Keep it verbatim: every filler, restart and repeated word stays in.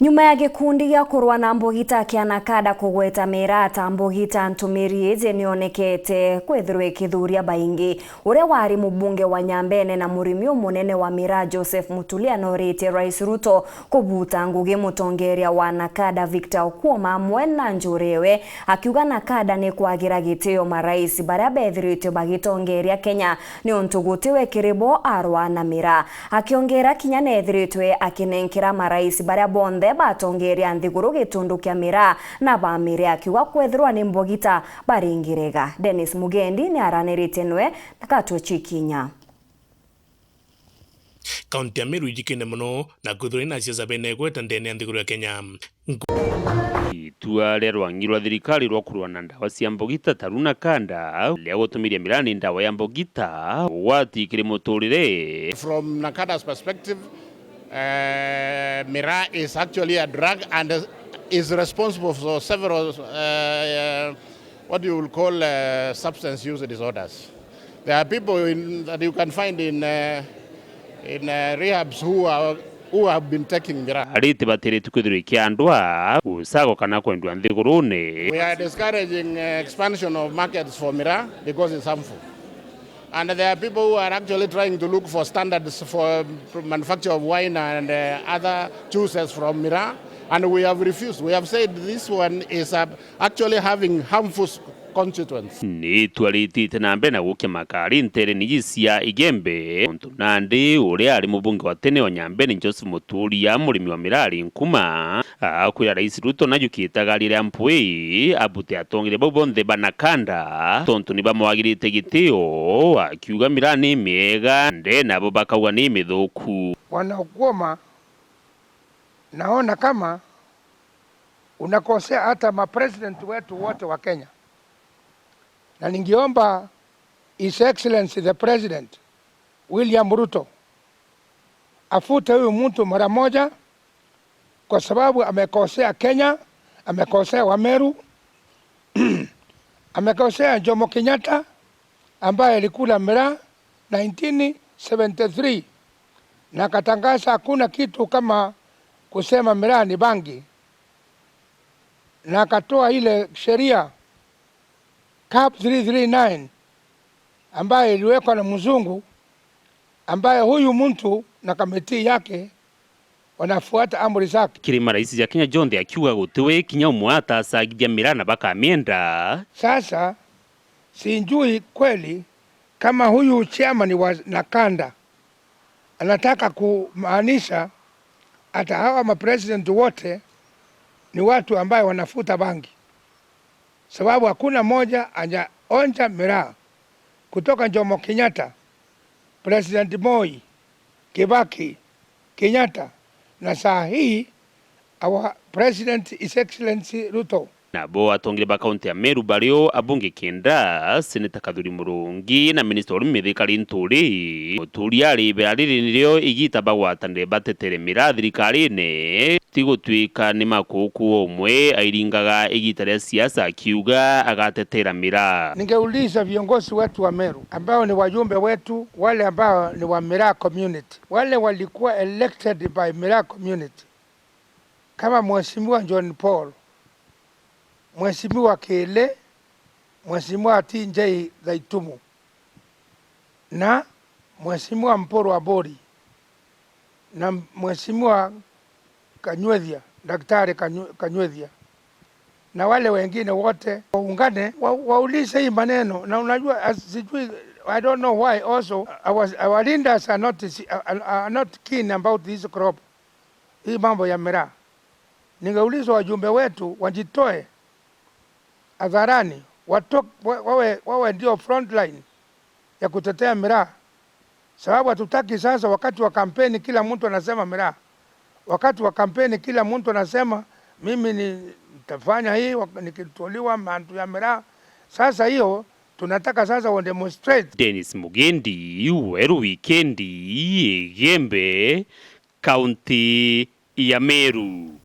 Nyuma ya gikundi gia kurwa na mbugita kia NACADA kugweta miraa ta mbugita, ntumiri iji nionekete kwithirwa ikithuria baingi. Uria wari mubunge wa Nyambene na murimi umunene wa miraa, Joseph Mutulia, noritie Rais Ruto kubuta ngugi mutongeria wa NACADA Victor Okuoma amwe na njurewe, akiuga NACADA ni kwagira gitio marais baria bethiritwe bagitongeria Kenya, niuntu gutiwe kiri bo arwa na miraa. Akiongera kinya neethiritwe akinenkera marais baria bonthe batongeria nthiguru gitundu kia miraa na bamiri, akiuga kwethirwa ni mbugita baringirega. Dennis Mugendi ni araniritie nwe na Katwe Chikinya. Kaunti ya Meru ijikine mono na kwithirwa ina siasa bene igweta ndene ya nthiguru ya Kenya. Itua ria rwangi rwa thirikari rwa kurwa na ndawa cia mbugita ta runa kanda ria gutumiria miraa ni ndawa ya mbugita ugwati kiri muturire. From NACADA's perspective, uh, miraa is actually a drug and is responsible for several, uh, what you will call, uh, substance use disorders. There are people in, that you can find in, uh, in, uh, rehabs who are, who have been taking miraa. Ariti batiritu kwithirwa ikiandwa, gucagwa kana kwendwa nthigurune. We are discouraging, uh, expansion of markets for miraa because it's harmful. And there are people who are actually trying to look for standards for manufacture of wine and, uh, other juices from miraa, and we have refused. We have said this one is a actually having harmful s-, consequence. Ni twaritite na mbere na gukia makari ntereni iji cia Igembe, untu nandi uria ari mubunge wa tene o Nyambene Joseph Muturia, murimi wa miraa ari nkuma, akwira Rais Ruto najukite gari ria mpwi abute atongeria bau bonthe ba NACADA, tontu ni bamwagirite gitio, akiuga miraa ni miega, nde nabo bakauga ni mithuku. Bwana Okuoma, naona kama unakosea hata mapresident wetu wote wa Kenya. Na ningeomba His Excellency the President, William Ruto, afute huyu mtu mara moja, kwa sababu amekosea Kenya, amekosea Wameru, amekosea Jomo Kenyatta, ambaye alikula miraa nineteen seventy-three, na akatangaza hakuna kitu kama kusema miraa ni bangi, na akatoa ile sheria CAP three three nine ambayo iliwekwa na mzungu, ambayo huyu mtu na kamiti yake wanafuata amri zake. Kiri marais ja Kenya jonthe akiuga gutiwe kinya umwe atacagithia miraa na bakamienda. Sasa, sijui kweli kama huyu chairman wa NACADA anataka kumaanisha ati hawa mapresident wote ni watu ambaye wanafuta bangi, sababu hakuna moja hajaonja miraa kutoka Jomo Kenyatta, President Moi, Kibaki, Kenyatta, na saa hii our President, His Excellency Ruto. Nabo atongeria ba kaunti ya Meru bario abunge kenda, Seneta Kathuri Murungi na minista wa urimi Mithika Linturi. Muturia ari ibera riri nirio igita bagwatanire batetere miraa thirikarine, ti gutwika ni makuku umwe airingaga igita ria siasa akiuga agatetera miraa. Ningeuliza viongozi wetu wa Meru ambao ni wajumbe wetu, wale ambao ni wa Miraa community, wale walikuwa elected by Miraa community, kama Mheshimiwa John Paul, Mheshimiwa Kele, Mheshimiwa T J Thaitumu, na Mheshimiwa Mpuru Aburi, na Mheshimiwa Kanywethia, Daktari Kanyu-, Kanywethia, na wale wengine wote waungane, wa-, waulize hii maneno. Na unajua, as-, sijui, I don't know why also our, our leaders are not, are, are not keen about this crop. Hii mambo ya miraa. Ningeuliza wajumbe wetu wajitoe hadharani, wato-, wa-, wawe, wawe ndio front line ya kutetea miraa. Sababu hatutaki sasa wakati wa kampeni kila mtu anasema miraa. Wakati wa kampeni kila mtu anasema, "Mimi ni-, nitafanya hii wak-, nikitoliwa mantu ya miraa." Sasa hiyo tunataka sasa wa demonstrate. Dennis Mugendi, Weru Wikendi, Igembe, kaunti ya Meru.